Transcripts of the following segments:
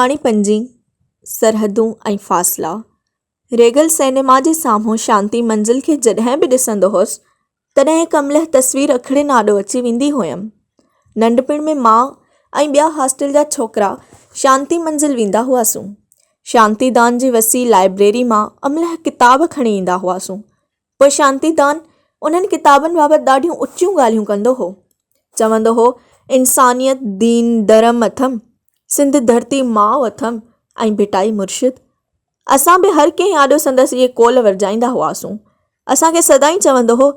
پاڻي پنجين، سرحدون ۽ فاصلا. ريگل سئنيما جي سامهون شانتي منزل کي جڏهن به ڏسندو هوس، تڏهن هڪ املهه تصوير اکڙين آڏو اچي ويندي هيم. ننڍپڻ ۾ مان ۽ ٻيا هاسٽل جا ڇوڪرا شانتي منزل ويندا هئاسون. شانتي دان جي وسيع لائبريري مان املهه ڪتاب کڻي ايندا هئاسون. پوء شانتي دان انهن ڪتابن بابت ڏاڍيون اچيون ڳالهيون ڪندو هو. چوندو هو، انسانيت دين ڌرم اٿم، سنڌ ڌرتي ماء اٿم ۽ ڀٽائي مرشد. اسان به هر ڪنهن آڏو سندس اهي قول ورجائيندا هئاسون. اسان کي سدائين چوندو هو،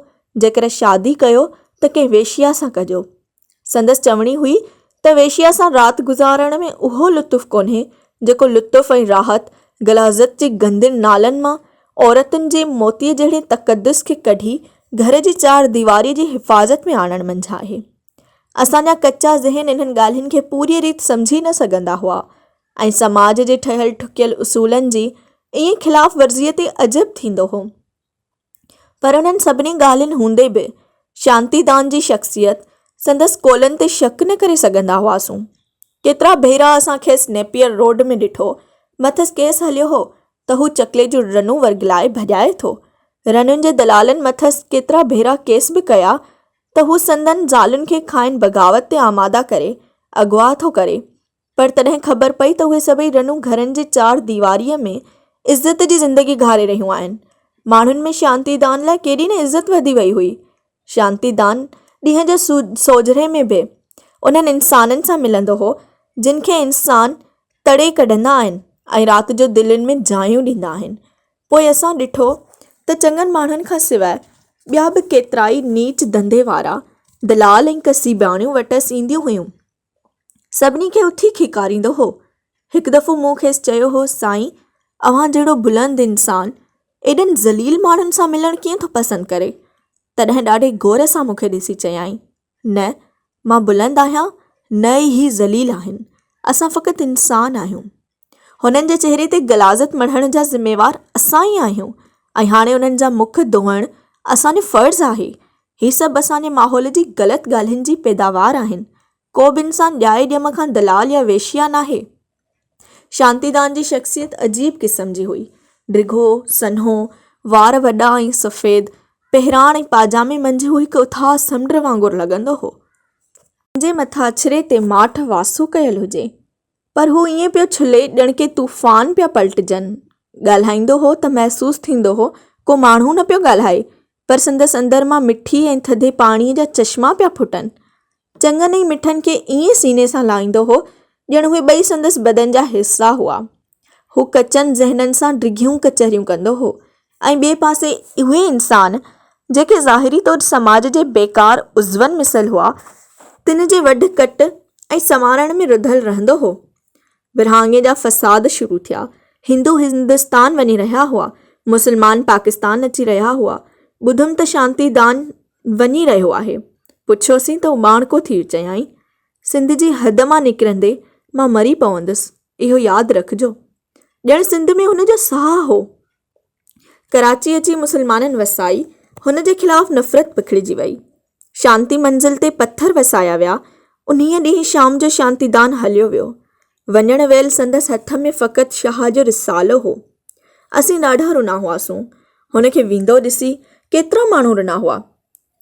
جيڪر شادي ڪيو ته ڪنهن ويشيا سان ڪجو. سندس چوڻي هئي ته ويشيا سان رات گذارڻ ۾ اهو لطف ڪونهي، جيڪو لطف ۽ راحت غلاظت جي گندين نالن مان عورتن جي موتيء جهڙي تقدس کي ڪڍي گهر جي چار ديواريء جي حفاظت ۾ آڻڻ منجهه آهي. اسان جا ڪچا ذهن انهن ڳالهين کي پوريء ريت سمجهي نه سگهندا هئا ۽ سماج جي ٺهيل ٺڪيل اصولن جي ائين خلاف ورزيء تي عجب ٿيندو هو. پر انهن سڀني ڳالهين هوندي به شانتيدان جي شخصيت، سندس قولن تي شڪ نه ڪري سگهندا هئاسون. ڪيترا ڀيرا اسان کيس نيپيئر روڊ ۾ ڏٺو، مٿس ڪيس هليو هو ته هو چڪلي جون رنون ورغلائي ڀڄائي ٿو. رنن جي دلالن مٿس ڪيترا ڀيرا ڪيس به ڪيا ته هو سندن زالن کي کانئن بغاوت تي آماده ڪري، اغوا ٿو ڪري. پر تڏهن خبر پئي ته اهي سڀئي رنون گهرن جي چار ديواريء ۾ عزت جي زندگي گهاري رهيون آهن. ماڻهن ۾ شانتيدان لاء ڪيڏي نه عزت وڌي وئي هئي. شانتيدان ڏينهن جو سوجهري ۾ به انهن انسانن سان ملندو هو، جن کي انسان تڙي ڪڍندا آهن ۽ رات جو دلين ۾ جايون ڏيندا آهن. پوء اسان ڏٺو ته چڱن ماڻهن کان سواء ٻيا به ڪيترائي نيچ ڌنڌي وارا، دلال ۽ ڪسيبياڻيون وٽس اينديون هيون. سڀني کي اٿي کيڪاريندو هو. هڪ دفعو مون کيس چيو هو، سائين، اوهان جهڙو بلند انسان ايڏن ذليل ماڻهن سان ملڻ ڪيئن ٿو پسند ڪري؟ تڏهن ڏاڍي غور سان مون کي ڏسي چيائين، نه، مان بلند آهيان، نه ئي هي ذليل آهن. اسان فقط انسان آهيون. هنن جي چهري تي غلاظت مڙهڻ جا ذميوار اسان ئي آهيون ۽ هاڻي انهن جا مک ڌوئڻ اسان جو فرض آهي. هي سڀ اسان جي ماحول جي غلط ڳالهين جي پيداوار آهن. ڪو به انسان ڄائي ڄم کان دلال يا ويشيا ناهي. شانتيدان جي شخصيت عجيب قسم جي هئي. ڊگهو، سنهو، وار وڏا ۽ سفيد، پهراڻ ۽ پاجامي منجهه هو هڪ اٿاهه سمنڊ وانگر لڳندو هو. جنهن جي مٿاڇري تي ماٺ واسو ڪيل هجي. پر هو ائين پيو ڇلي ڄڻ ڪي طوفان پيا پلٽجن. ڳالهائيندو هو ته محسوس ٿيندو هو ڪو ماڻهو نه پيو ڳالهائي پر سندس اندر مان مٺي ۽ ٿڌي پاڻيء جا چشما پيا ڦٽن. چڱن ۽ مٺن کي ائين سيني سان لائيندو هو ڄڻ اهي ٻئي سندس بدن جا حصا هئا. هو ڪچن ذهنن سان ڊگهيون ڪچهريون ڪندو هو ۽ ٻئي پاسي اهي انسان جيڪي ظاهري طور سماج جي بيڪار عضون مثل هئا، تن جي وڍ ڪٽ ۽ سنوارڻ ۾ رڌل رهندو هو. ورهاڱي جا فساد شروع ٿيا. هندو هندستان وڃي رهيا هئا، مسلمان پاڪستان اچي رهيا هئا. ٻڌم ته شانتيدان وڃي رهيو آهي. پڇيوسين ته اٻاڻڪو ٿي چيائين، سنڌ جي حد مان نڪرندي مان مري پوندس، اهو ياد رکجو. ڄڻ سنڌ ۾ هن جو ساهه هو. ڪراچي اچي مسلمانن وسائي، هن جي خلاف نفرت پکڙجي وئي. شانتي منزل تي پٿر وسايا ويا. انهيء ڏينهن شام جو شانتيدان هليو ويو. وڃڻ ويل سندس هٿ ۾ فقط شاهه جو رسالو هو. اسين ڏاڍا رنا هئاسون. هن کي ويندو ڏسي ڪيترا ماڻهو رنا هئا.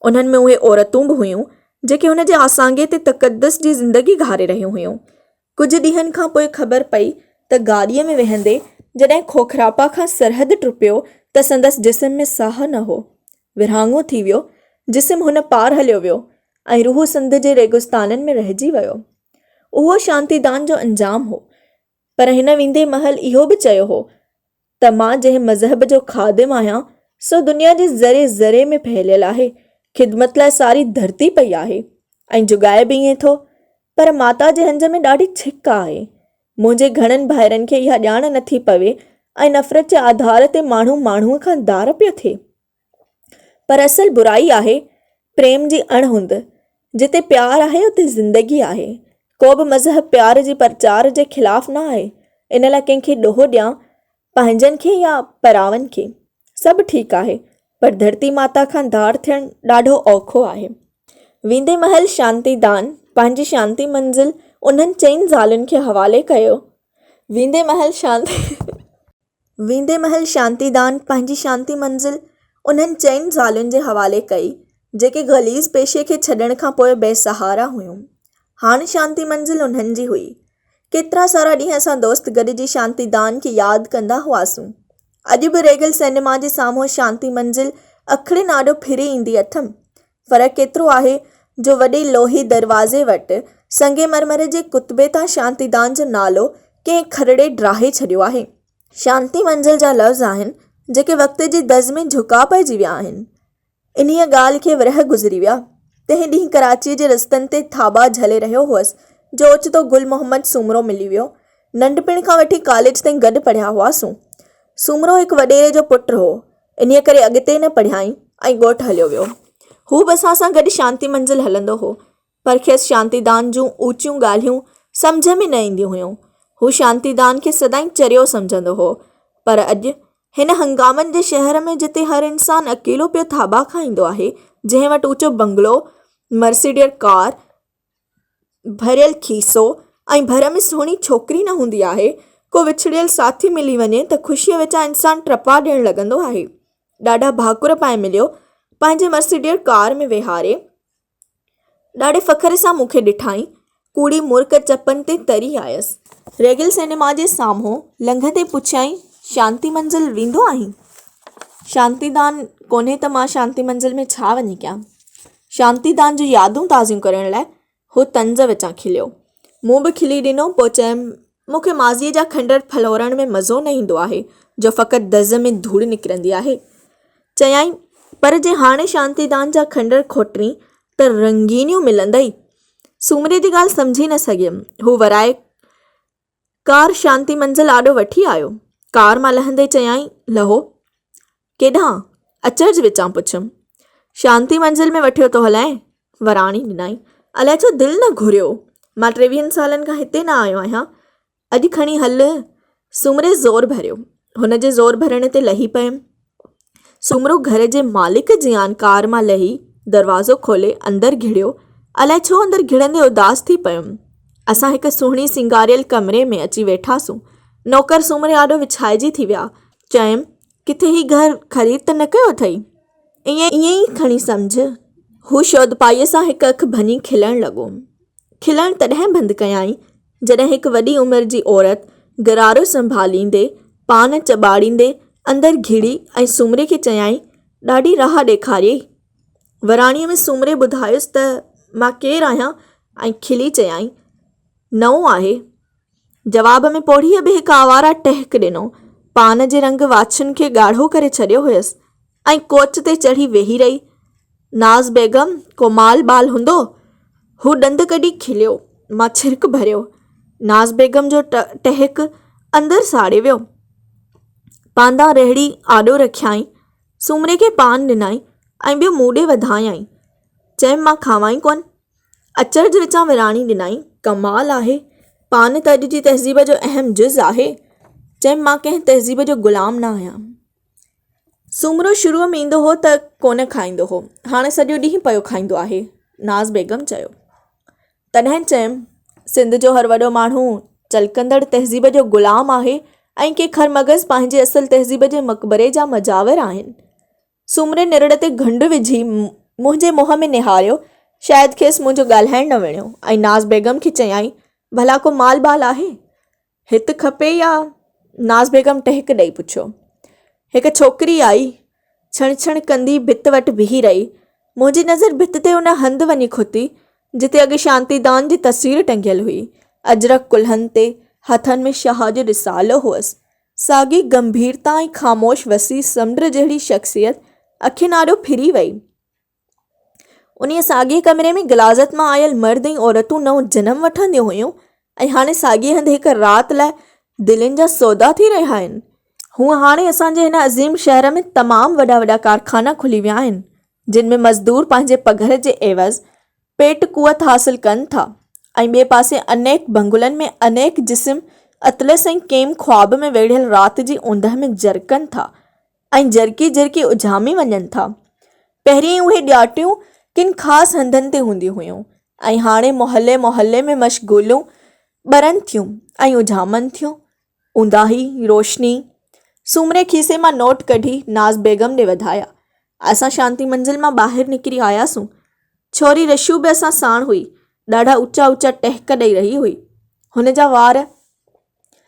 انهن ۾ اهي عورتون به هيون، جيڪي هن جي آسانگي تي تقدس جي زندگي گهاري رهيون هيون. ڪجهه ڏينهن کان پوء خبر پئي ته گاڏيء ۾ ويهندي جڏهن کوکراپا کان سرحد ٽپيو ته سندس جسم ۾ ساهه نه هو. ورهاڱو ٿي ويو، جسم هن پار هليو ويو ۽ روح سنڌ جي ريگستانن ۾ رهجي ويو. اهو شانتيدان جو انجام هو. پر هن ويندي مهل اهو به چيو هو ته مان جنهن مذهب جو خادم آهيان، سو دنيا جي ذري ذري ۾ ڦهليل آهي، خدمت لاء ساري ڌرتي پئي آهي ۽ جڳائي به ائين ٿو، پر ماتا جي هنج ۾ ڏاڍي ڇڪ آهي. منهنجي گهڻن ڀائرن کي اها ڄاڻ نٿي پوي ۽ نفرت جي آڌار تي ماڻهو ماڻهوء کان ڌار پيو ٿئي. پر اصل برائي آهي پريم جي اڻ هوند. جتي پيار آهي اتي زندگي آهي. ڪو به مذهب پيار جي پرچار جي خلاف نه آهي. ان لاء ڪنهن کي ڏوهه ڏيان، پنهنجن کي يا پراون کي، سڀ ٺيڪ آهي، پر ڌرتي ماتا کان ڌار ٿيڻ ڏاڍو اوکو آهي. ويندي مهل شانتي دان پنهنجي شانتي منزل انهن چئن زالن کي حوالي ڪيو. ويندي مهل شانتي ويندي مهل شانتيدان پنهنجي شانتي منزل انهن چئن زالن جي حوالي ڪئي، جيڪي غليظ پيشي کي ڇڏڻ کان پوء بي سهارا هيون. هاڻ شانتي منزل انهن جي هئي. ڪيترا سارا ڏينهن اسان دوست گڏجي شانتيدان کي ياد ڪندا هئاسون. اڄ به ريگل سئنيما جي سامهون شانتي منزل اکڙين آڏو ڦري ايندي اٿم. فرق ايترو آهي جو وڏي لوهي دروازي وٽ سنگ مرمر جي ڪتبي تان شانتيدان جو نالو ڪنهن کرڙي ڊاهي ڇڏيو آهي. شانتي منزل جا لفظ آهن، جيڪي وقت جي دز ۾ جهڪا پئجي ويا آهن. انهيء ڳالهه کي ورهيه گذري ويا. تنهن ڏينهن ڪراچيء جي رستن تي ٿاٻا جهلي رهيو هئس جو اوچتو گل محمد سومرو ملي ويو. ننڍپڻ کان وٺي ڪاليج تائين گڏ پڙهيا هئاسون. سومرو هڪ وڏيري جو پٽ هو. انهيء ڪري اڳتي نه پڙهيائين ۽ ڳوٺ هليو ويو. هو به اسان سان گڏ شانتي منزل هلندو هو، پر کيس شانتيدان جون اوچيون ڳالهيون سمجهه ۾ نه اينديون هيون. هو شانتيدان کي سدائين چريو سمجهندو هو. پر اڄ هن هنگامن جي شهر ۾ جتي هر انسان اڪيلو پيو ٿاٻا کائيندو آهي، جنهن وٽ اوچو بنگلو، مرسيڊير ڪار، ڀريل کيسو ۽ ڀر ۾ سهڻي ڇوڪري نه هوندي آهي، ڪو وڇڙيل ساٿي ملي وڃي ته خوشيء وچان انسان ٽپا ڏيڻ لڳندو آهي. ڏاڍا ڀاڪر پائي مليو، پنهنجي مرسيڊير ڪار ۾ ويهاري، ڏاڍي فخر سان مون کي ڏٺائين، ڪوڙي مرڪ چپن تي تري آيس. ريگل سئنيما جي سامهون لنگهندي پڇيائين، شانتي منزل ويندو آهين؟ شانتيدان ڪونهي ته مان شانتي منزل ۾ ڇا وڃي ڪيان؟ شانتيدان جون يادون تازيون ڪرڻ لاء هو طنز وچان کليو. مون به کلي ڏنو، پوء چيم، مون کي ماضيء جا کنڊر ڦلهورڻ ۾ مزو نه ايندو آهي، جو فقط دز ۾ ڌوڙ نڪرندي آهي. چيائين، پر جي هاڻي شانتيدان جا کنڊر کوٽرين ته رنگينيون ملندئي. سومري جي ڳالهه سمجهي نه سگهيم. هو ورائي ڪار شانتي منزل آڏو وٺي آيو. ڪار مان لهندي چيائين، لهو. ڪيڏانهن؟ اچرج وچان پڇيم. شانتي منزل ۾ وٺيو ٿو هلانء. وراڻي ڏنائين. الائي ڇو دل نه گهريو. مان ٽيويهن سالن کان هتي نه آيو آهيان. اڄ کڻي هل. سومري زور ڀريو. هن جي زور ڀرڻ تي لهي پيم. سومرو گهر جي مالڪ جيان ڪار مان لهي دروازو کولي اندر گهڙيو. الائي ڇو اندر گهڙندي اداس ٿي پيم. اسان هڪ سهڻي سينگاريل ڪمري ۾ اچي ويٺاسون. نوڪر سومري آڏو وڇائجي ٿي ويا. چيم، ڪٿي هي گهر خريد ته نه ڪيو اٿئي؟ ائين ئي کڻي سمجهه. هو شودپائيء سان هڪ اک ڀڃي کلڻ لڳو. کلڻ تڏهن بند ڪيائين، جڏهن هڪ وڏي عمر جي عورت غرارو سنڀاليندي، پان چٻاڙيندي اندر گهڙي ۽ سومري کي چيائين، ڏاڍي راهه ڏيکاريئي. وراڻيء ۾ سومري ٻڌايس ته مان ڪير آهيان ۽ کلي چيائين، نئون آهي. جواب ۾ پوڙهيء به هڪ آواره ٽهڪ ڏنو. پان جي رنگ واڇن کي ڳاڙهو ڪري ڇڏيو هيس ۽ ڪوچ تي چڙهي ويهي رهي. ناز بيگم، ڪو مال ٻال هوندو؟ هو ڏند ڪڍي کليو. مان ڇرڪ ڀريو. ناز بيگم جو ٽهڪ اندر ساڙي ويو. پاندا رهڙي آڏو رکيائين. سومري کي پان ڏنائين ۽ ٻيو مون ڏي وڌايائين. چيم مان کاوان ئي ڪونه. اچرج وچان وراڻي ڏنائين، ڪمال آهي، پان ته اڄ جي تهذيب جو اهم جز آهي. چيم مان ڪنهن تهذيب جو غلام نه آهيان. سومرو شروع ۾ ايندو هو ته ڪونه کائيندو هو، هاڻي سڄو ڏينهن پيو کائيندو آهي. ناز بيگم چيو. تڏهن چيم، سنڌ جو هر وڏو ماڻهو چلڪندڙ تهذيب جو غلام آهي ۽ ڪي خرمغز پنهنجي اصل تهذيب جي مقبري جا مجاور آهن. سومري نرڙ تي گهنڊ وجهي منهنجي منهن ۾ نهاريو، شايد کيس منهنجو ڳالهائڻ نه وڻيو ۽ ناز بيگم کي چيائين، ڀلا ڪو مال ٻال آهي؟ هت کپي يا؟ ناز بيگم ٽهڪ ڏئي پڇيو. هڪ ڇوڪري آئي، ڇڻ ڇڻ ڪندي ڀت وٽ بيهي رهي. منهنجي نظر ڀت تي ان هنڌ وڃي کتي، جتي اڳ شانتيدان جي تصوير ٽنگيل هئي. اجرڪ ڪلهن تي، هٿن ۾ شاهه جو رسالو هئس. ساڳي گنڀيرتا ۽ خاموش وسيع سمنڊ جهڙي شخصيت اکين آڏو ڦري وئي. انهيء ساڳئي ڪمري ۾ غلاظت مان آيل مرد ۽ عورتون نئون جنم وٺنديون هيون ۽ هاڻي ساڳئي هنڌ هڪ رات لاء دلين جا سودا ٿي رهيا آهن. هونء هاڻي اسان جي هن عظيم شهر ۾ تمام وڏا وڏا ڪارخانا کلي ويا آهن، جن ۾ مزدور پنهنجي پگهر جي عيوض پيٽ قوت حاصل ڪن ٿا ۽ ٻئي پاسي انيڪ بنگلن ۾ انيڪ جسم اطلس ۽ ڪيم خواب ۾ ويڙهيل رات جي اوندهه ۾ جرڪن ٿا ۽ جرڪي جرڪي اجهامي وڃن ٿا. پهرين اهي ڏياٽيون ڪن خاص هنڌن تي هونديون هيون ۽ هاڻي محلي محلي ۾ مشغولون ٻرن ٿيون ۽ اجهامن ٿيون. اونداهي، روشني. سومري کيسي مان نوٽ ڪڍي ناز بيگم ڏي وڌايا. اسان شانتي منزل مان ٻاهر نڪري آياسون. ڇوري رشو به اسان ساڻ هئي. ڏاڍا اوچا اوچا ٽهڪ ڏئي رهي هئي. هن جا وار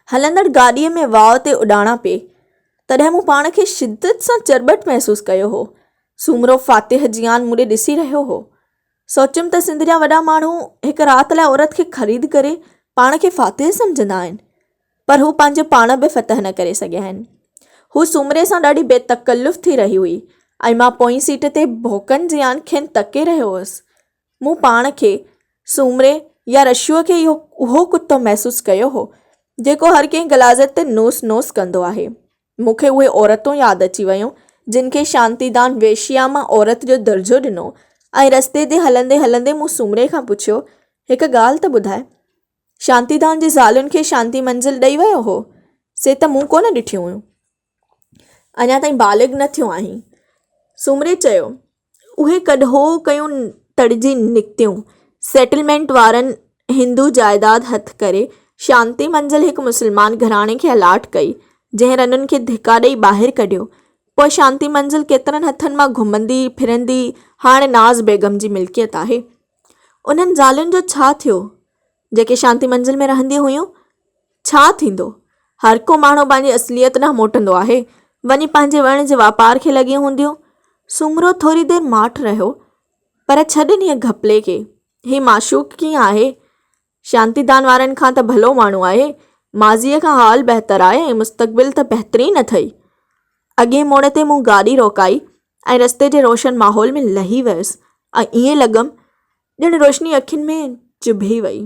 هلندڙ گاڏيء ۾ واء تي اڏاڻا پئي. تڏهن مون پاڻ کي شدت سان چرٻٽ محسوس ڪيو هو. سومرو فاتح جيان مون ڏي ڏسي رهيو هو. سوچيم ته سنڌ جا وڏا ماڻهو هڪ رات لاء عورت کي خريد ڪري پاڻ کي فاتح سمجهندا آهن پر هو پنهنجو پاڻ به فتح نه ڪري سگهيا آهن. هو سومري سان ڏاڍي بي تڪلف ٿي رهي هئي ۽ مان پوئين سيٽ تي ڀوڪن جيان کين تڪي رهيو هوس. مون پاڻ کي، سومري يا رشوء کي اهو اهو ڪتو محسوس ڪيو هو جيڪو هر ڪنهن غلاظت تي نوس نوس ڪندو آهي. مون کي اهي عورتون ياد اچي ويون، جن کي شانتيدان ويشيا مان عورت جو درجو ڏنو ۽ رستي تي هلندي هلندي مون سومري کان پڇيو، هڪ ڳالهه ته ٻڌاء، شانتيدان جي زالن کي شانتي منزل ڏئي ويو هو، سي ته مون ڪونه ڏٺيون هيون. اڃا تائين بالغ نه ٿيو آهين. سومري چيو. اهي ڪڏهوڪيون تڙجي نڪتيون. سيٽلمينٽ وارن هندو جائداد هٿ ڪري، شانتي منزل هڪ مسلمان گهراڻي کي الاٽ ڪئي، جنهن رنن کي ڌڪا ڏئي ٻاهر ڪڍيو. پوء شانتي منزل ڪيترن هٿن مان گهمندي ڦرندي هاڻ ناز بيگم جي ملڪيت آهي. انهن زالن جو ڇا ٿيو، جيڪي شانتي منزل ۾ رهنديون هيون؟ ڇا ٿيندو؟ هر ڪو ماڻهو پنهنجي اصليت ڏانهن موٽندو آهي. وڃي پنهنجي وڻج واپار کي لڳيون هونديون. سومرو ٿوري دير ماٺ رهيو. پر ڇڏ انهيء گهپلي کي. هي معشوق ڪيئن آهي؟ شانتيدان وارن کان ته ڀلو ماڻهو آهي. ماضيء کان حال بهتر آهي ۽ مستقبل ته بهترين اٿئي. اڳئين موڙ تي مون گاڏي روڪائي ۽ رستي جي روشن ماحول ۾ لهي ويس ۽ ائين لڳم ڄڻ روشني اکين ۾ چڀي وئي.